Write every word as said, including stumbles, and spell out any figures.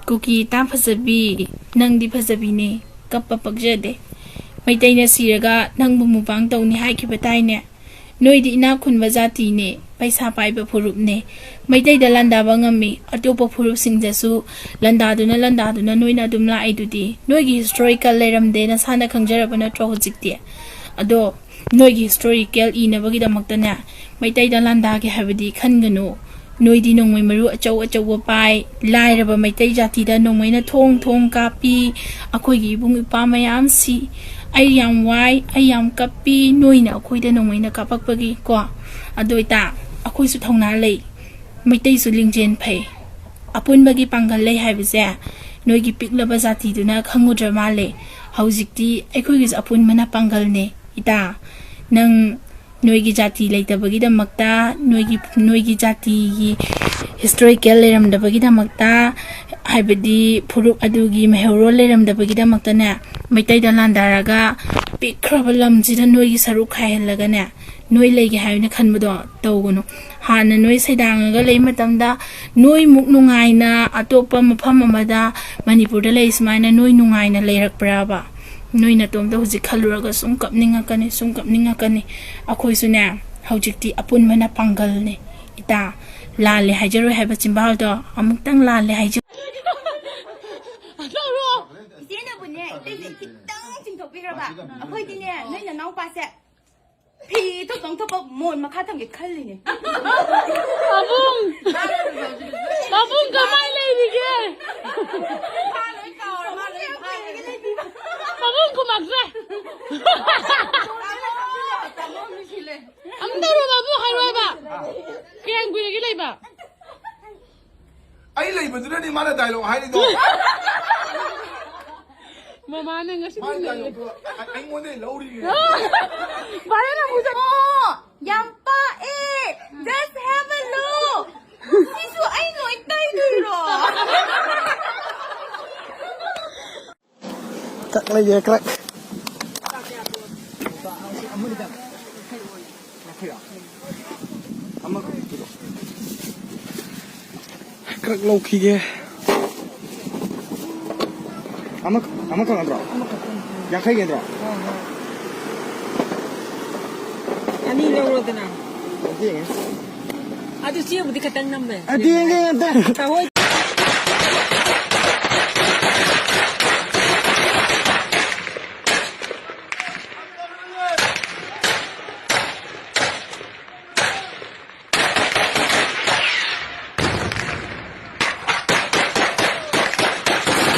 ꯀꯨꯀꯤ ꯏꯇꯥ ꯐꯖꯕꯤ, ꯅꯪꯗꯤ ꯐꯖꯕꯤꯅꯦ, ꯀꯞꯄ ꯄꯛꯆꯗꯦ꯫ ꯃꯩꯇꯩꯅ ꯁꯤꯔꯒ ꯅꯪꯕꯨ ꯃꯨꯛꯕꯥꯡ ꯇꯧꯅꯤ ꯍꯥꯏꯈꯤꯕ ꯇꯥꯏꯅꯦ꯫ ꯅꯣꯏꯗꯤ ꯏꯅꯥꯛ ꯈꯨꯟꯕ ꯖꯥꯇꯤꯅꯦ, ꯄꯩꯁꯥ ꯄꯥꯏꯕ ꯐꯨꯔꯨꯞꯅꯦ꯫ ꯃꯩꯇꯩꯗ ꯂꯥꯟꯗꯥꯕ ꯉꯝꯃꯤ, ꯑꯇꯣꯞꯄ ꯐꯨꯔꯨꯞꯁꯤꯡꯗꯁꯨ ꯂꯥꯟꯗꯥꯗꯨꯅ ꯂꯥꯟꯗꯥꯗꯨꯅ ꯅꯣꯏꯅ ꯑꯗꯨꯝ ꯂꯥꯛꯏꯗꯨꯗꯤ꯫ ꯅꯣꯏꯒꯤ historical ꯂꯩꯔꯝꯗꯦ, ꯅꯁꯥꯅ ꯈꯪꯖꯔꯕ ꯅꯠꯇ꯭ꯔꯣ ꯍꯧꯖꯤꯛꯇꯤ? ꯑꯗꯣ ꯅꯣꯏꯒꯤ historical ꯏꯅꯕꯒꯤꯗꯃꯛꯇꯅꯦ, ꯃꯩꯇꯩꯗ ꯂꯥꯟꯗꯥꯒꯦ ꯍꯥꯏꯕꯗꯤ ꯈꯟꯒꯅꯨ꯫ ꯅꯣꯏꯗꯤ ꯅꯣꯡꯃꯩ ꯃꯔꯨ ꯑꯆꯧ ꯑꯆꯧꯕ ꯄꯥꯏ, ꯂꯥꯏꯔꯕ ꯃꯩꯇꯩ ꯖꯥꯇꯤꯗ ꯅꯣꯡꯃꯩꯅ ꯊꯣꯡ ꯊꯣꯡ ꯀꯥꯞꯄꯤ꯫ ꯑꯩꯈꯣꯏꯒꯤ ꯏꯕꯨꯡ ꯏꯄ꯭ꯋꯥ ꯃꯌꯥꯝ ꯁꯤ꯫ ꯑꯩ ꯌꯥꯝ ꯋꯥꯏ, ꯑꯩ ꯌꯥꯝ ꯀꯞꯄꯤ, ꯅꯣꯏꯅ ꯑꯩꯈꯣꯏꯗ ꯅꯣꯡꯃꯩꯅ ꯀꯥꯞꯄꯛꯄꯒꯤ ꯀꯣ꯫ ꯑꯗꯨ ꯑꯣꯏꯇꯥ ꯑꯩꯈꯣꯏꯁꯨ ꯊꯧꯅꯥ ꯂꯩ, ꯃꯩꯇꯩꯁꯨ ꯂꯤꯡꯖꯦꯜ ꯐꯩ꯫ ꯑꯄꯨꯟꯕꯒꯤ ꯄꯥꯡꯒꯜ ꯂꯩ ꯍꯥꯏꯕꯁꯦ ꯅꯣꯏꯒꯤ ꯄꯤꯛꯂꯕ ꯖꯥꯇꯤꯗꯨꯅ ꯈꯪꯉꯨꯗ꯭ꯔ ꯃꯥꯜꯂꯦ꯫ ꯍꯧꯖꯤꯛꯇꯤ ꯑꯩꯈꯣꯏꯒꯤꯁꯨ ꯑꯄꯨꯟꯕꯅ ꯄꯥꯡꯒꯜꯅꯦ꯫ ꯏꯇꯥ, ꯅꯪ ꯅꯣꯏꯒꯤ ꯖꯥꯇꯤ ꯂꯩꯇꯕꯒꯤꯗꯃꯛꯇ, ꯅꯣꯏꯒꯤ, ꯅꯣꯏꯒꯤ ꯖꯥꯇꯤꯒꯤ historical ꯂꯩꯔꯝꯗꯕꯒꯤꯗꯃꯛꯇ, ꯍꯥꯏꯕꯗꯤ ꯐꯨꯔꯨꯞ ꯑꯗꯨꯒꯤ ꯃꯩꯍꯧꯔꯣꯜ ꯂꯩꯔꯝꯗꯕꯒꯤꯗꯃꯛꯇꯅꯦ, ꯃꯩꯇꯩꯗ ꯂꯥꯟꯗꯥꯔꯒ ꯄꯤꯛꯈ꯭ꯔꯕ ꯂꯝꯁꯤꯗ ꯅꯣꯏꯒꯤ ꯁꯔꯨꯛ ꯈꯥꯏꯍꯜꯂꯒꯅꯦ, ꯅꯣꯏ ꯂꯩꯒꯦ ꯍꯥꯏꯅ ꯈꯟꯕꯗꯣ ꯇꯧꯒꯅꯨ꯫ ꯍꯥꯟꯅ ꯅꯣꯏ ꯁꯩꯗꯥꯡꯉꯒ ꯂꯩ ꯃꯇꯝꯗ ꯅꯣꯏꯃꯨꯛ ꯅꯨꯡꯉꯥꯏꯅ ꯑꯇꯣꯞꯄ ꯃꯐꯝ ꯑꯃꯗ ꯃꯅꯤꯄꯨꯔꯗ ꯂꯩ ꯁꯨꯃꯥꯏꯅ ꯅꯣꯏ ꯅꯨꯡꯉꯥꯏꯅ ꯂꯩꯔꯛꯄ꯭ꯔꯕ? ꯅꯣꯏ ꯅꯇꯣꯝꯇ ꯍꯧꯖꯤꯛ ꯈꯜꯂꯨꯔꯒ ꯁꯨꯝ ꯀꯞꯅꯤꯡꯉꯛꯀꯅꯤ, ꯁꯨꯝ ꯀꯞꯅꯤꯡꯉꯛꯀꯅꯤ꯫ ꯑꯩꯈꯣꯏꯁꯨꯅꯦ, ꯍꯧꯖꯤꯛꯇꯤ ꯑꯄꯨꯟꯕꯅ ꯄꯥꯡꯒꯜꯅꯦ꯫ ꯏꯇꯥ, ꯂꯥꯜꯂꯦ ꯍꯥꯏꯖꯔꯣꯏ ꯍꯥꯏꯕ ꯆꯤꯝꯕꯥꯜꯗꯣ ꯑꯃꯨꯛꯇꯪ ꯂꯥꯜꯂꯦ ꯍꯥꯏꯖ- ꯏꯆꯦꯅꯕꯨꯅꯦ, ꯏꯇꯩꯁꯦ ꯈꯤꯇꯪ ꯆꯤꯡꯊꯣꯛꯄꯤꯈ꯭ꯔꯕ꯫ ꯑꯩꯈꯣꯏꯗꯤꯅꯦ, ꯅꯣꯏ ꯅꯅꯥꯎꯄꯥꯁꯦ ꯐꯤ ꯊꯣꯛꯇꯪ ꯊꯣꯛꯄ ꯃꯣꯟ ꯃꯈꯥ ꯊꯝꯒꯦ ꯈꯜꯂꯤꯅꯦ꯫ ꯄꯥꯕꯨꯡ! ꯄꯥꯕꯨꯡ ꯀꯃꯥꯏ ꯂꯩꯔꯤꯒꯦ? ꯄꯥꯕꯨꯡ ꯈꯨꯃꯛꯁꯦ! ꯑꯝꯇ ꯇꯧꯔꯣ ꯄꯥꯕꯨꯡ, ꯍꯥꯏꯔꯣ ꯍꯥꯏꯕ꯫ ꯀꯌꯥꯝ ꯀꯨꯏꯔꯒꯦ ꯂꯩꯕ? ꯑꯩ ꯂꯩꯕꯗꯨꯅꯅꯤ ꯃꯥꯅ dialogue ꯍꯥꯏꯔꯤꯗꯣ꯫ ꯃꯃꯥꯅ ꯉꯁꯤ ꯃꯥꯅ dialogue ꯗꯣ ꯑꯩꯉꯣꯟꯗꯩ ꯂꯧꯔꯤꯅꯦ꯫ ꯚꯥꯏꯔꯦꯜ ꯑꯃꯨꯛ ꯆꯠ- ꯑꯣ, ꯌꯥꯝ ꯄꯥꯛꯑꯦ꯫ Just have a look. ꯁꯤꯁꯨ ꯑꯩ ꯂꯣꯏ ꯇꯩꯗꯣꯏꯔꯣ? ꯀ꯭ꯔꯛ ꯂꯩꯌꯦ, ꯀ꯭ꯔꯛ꯫ ꯀ꯭ꯔꯛ ꯂꯧꯈꯤꯒꯦ꯫ ꯑꯃ, ꯑꯃꯈꯛ ꯅꯠꯇ꯭ꯔꯣ? ꯌꯥꯡꯈꯩꯒꯤ ꯅꯠꯇ꯭ꯔꯣ? ꯑꯅꯤ ꯂꯧꯔꯣꯗꯅ꯫ ꯑꯗꯨ ꯆꯦꯕꯨꯗꯤ ꯈꯇꯪ ꯅꯝꯃꯦ꯫ ꯑꯗꯨ ꯌꯦꯡꯒꯦ ꯑꯝꯇ꯫ ꯇꯥꯍꯣꯏ꯫